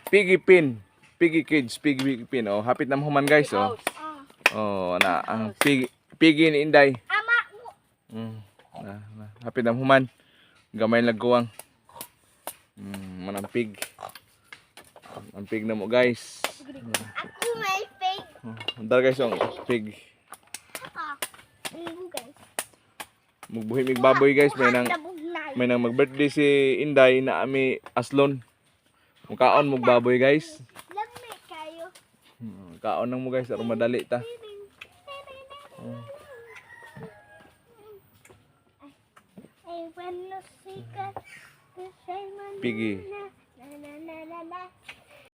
Piggy pen. Piggy kids, piggy pen. Oh, hapit na mahuman, guys, oh. House. Oh, na ang piggy, piggy ni Inday. Ama mo. Na, na, hapit na human. Gamay lang guwang. Manang pig. Ang pig na mo, guys. Ako may pig. Oh, andar, guys, ang pig. Ah. Ang guys. Mugbuhi mig baboy, guys, Bugnay. May nang mag-birthday si Inday na ami aslon. Mukaon mug baboy, guys. Lami kayo. Kaon nang mo, guys, aron madali ta. I wanna see God. Piggy. Na na na na na.